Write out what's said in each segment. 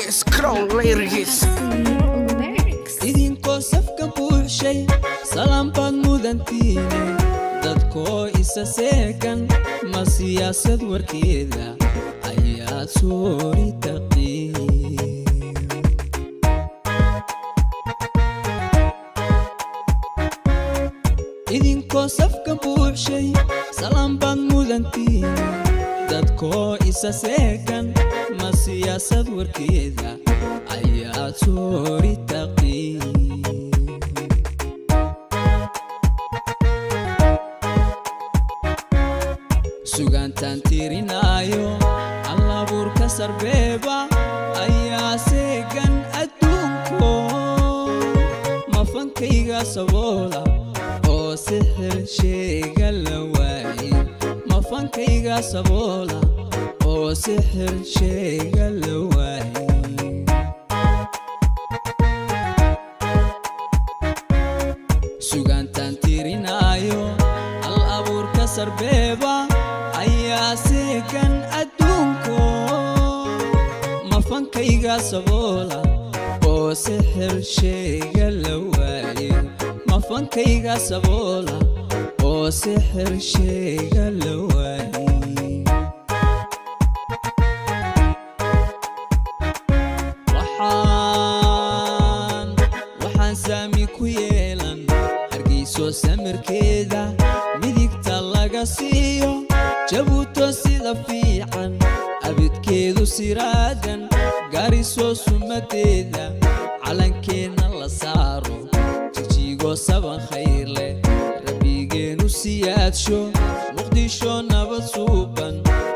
Crown Lyrics. Idinkoo safka buuxshay, salaan baad mudantiine. Dadkoo isa seegan, ma siyaasad warkeeda ayaad soori taqiin? Idinkoo safka buuxshay, salaan baad mudantiine. Dadkoo isa seegan, ma siyaasad warkeeda ayaad soori taqiin? Sugaantaan tirinaayo, allabuurka sarbeeba ayaa seegan adduunko. Mafankayga saboola oo sixir sheega la waayey, mafankayga saboola oo sixir sheega la waayey. Sugaantaan tirinaayo, al abuurka sarbeeba ayaa seegan adduunko. Mafankayga saboola oo sixir sheega la waayey, mafankayga saboola oo sixir sheega la waayey. Waxaan saami ku yeelan Hargeyso samirkeeda, midigta laga siiyo Jabuuto sida fiican, abidkeedu siraadan garisoo sumadeeda, calankeenna la saaro Jijigo saban khayr leh, rabbigeenu siyaadsho Muqdisho nabad suuban,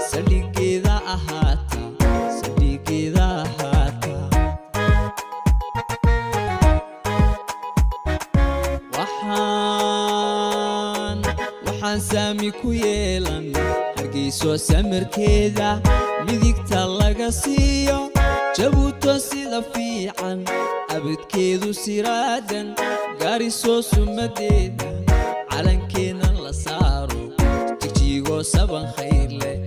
saldhigeeda ahaata, saldhigeeda ahaata. Waxaan saami ku yeelan Hargeyso samirkeeda, midigta laga siiyo Jabuuto sida fiican, abidkeedu siraadan garisoo sumadeeda, calankeenna la saaro Jigjigo saban khayr leh,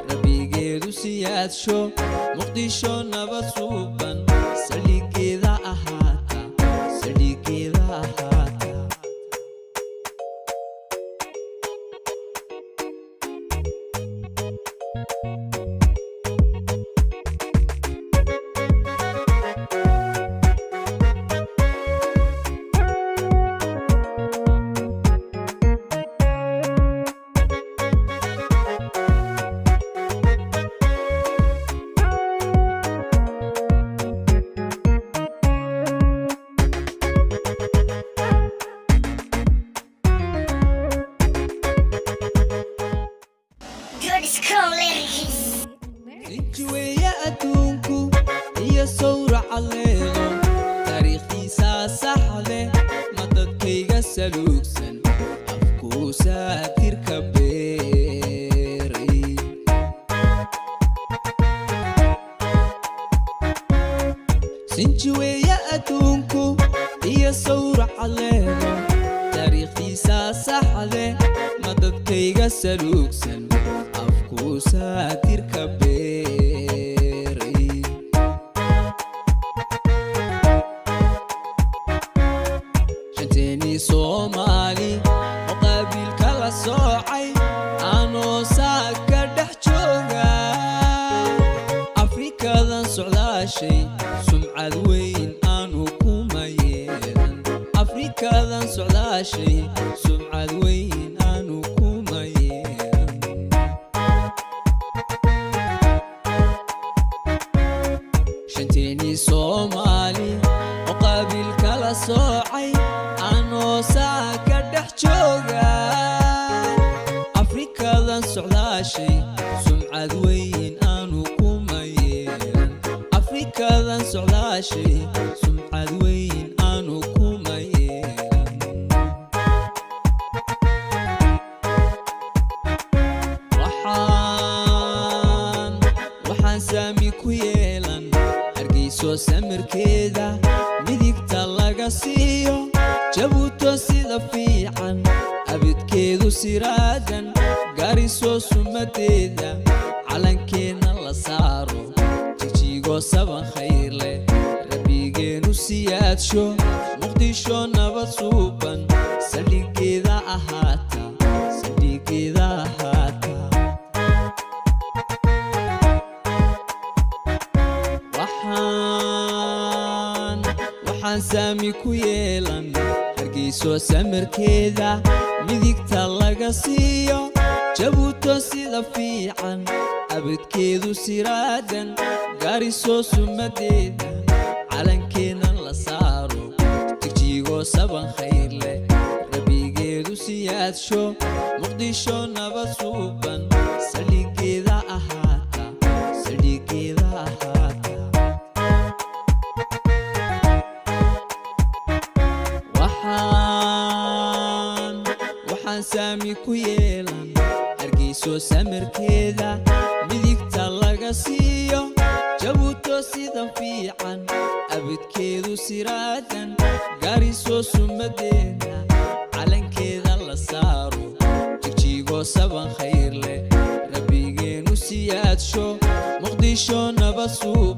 rabbigeedu siyaadsho Muqdisho nabad suuban, saldhigeeda ahaata, saldhigeeda ahaata. God's Crown Lyrics. Injiweeye adduunku iyo sawraca leedo, taariikhdiisaa saxde, ma dadkayga saluugsan afkuu saatirka beeray? Sinjiweeye adduunku iyo sawraca leedo, taariikhdiisaa saxde, ma dadkayga saluugsan afkuu saatirka beeray? Shanteennii Soomaali oo qaabiilka la soocay anoo saaka dhex jooga, Afrikadan socdaashay sumcad weyn aanu kuma yeelan, Afrikadan socdaashay sumcad weyn aanu kuma yeelan. Shanteennii Soomaali oo qaabiilka la soocay anoo saaka dhex jooga, Afrikadan socdaashay sumcad weyn aanu kuma yeelan, Afrikadan socdaashay sumcad weyn aanu kuma yeelan. Waxaan saami ku yeelan Hargeyso samirkeeda, midigta laga siiyo Jabuuto sida fiican, abidkeedu siraadan garisoo sumadeeda, calankeenna la saaro Jijigo saban khayr. Siyaadsho, Muqdisho nabad suuban, saldhigeeda ahaata, saldhigeeda ahaata. Waxaan saami ku yeelan Hargeyso samarkeeda, midigta laga siiyo Jabuuto sida fiican, abadkeedu siraadan gaariso sumadeeda, calankeenna la saaro Jigjigo saban khayr leh, rabigeedu siyaadsho, Muqdisho nabad suuban, saldhigeeda ahaata, saldhigeeda ahaata. Waxaan saami ku yeelan Hargeyso samarkeeda, midigta laga siiyo Jabuuto sida fiican, abadkeedu siraadan gaariso sumadeeda, calankeeda la saaro Jigjigo saban khayr leh, rabbigeenu siyaadsho, Muqdisho nabad suuban.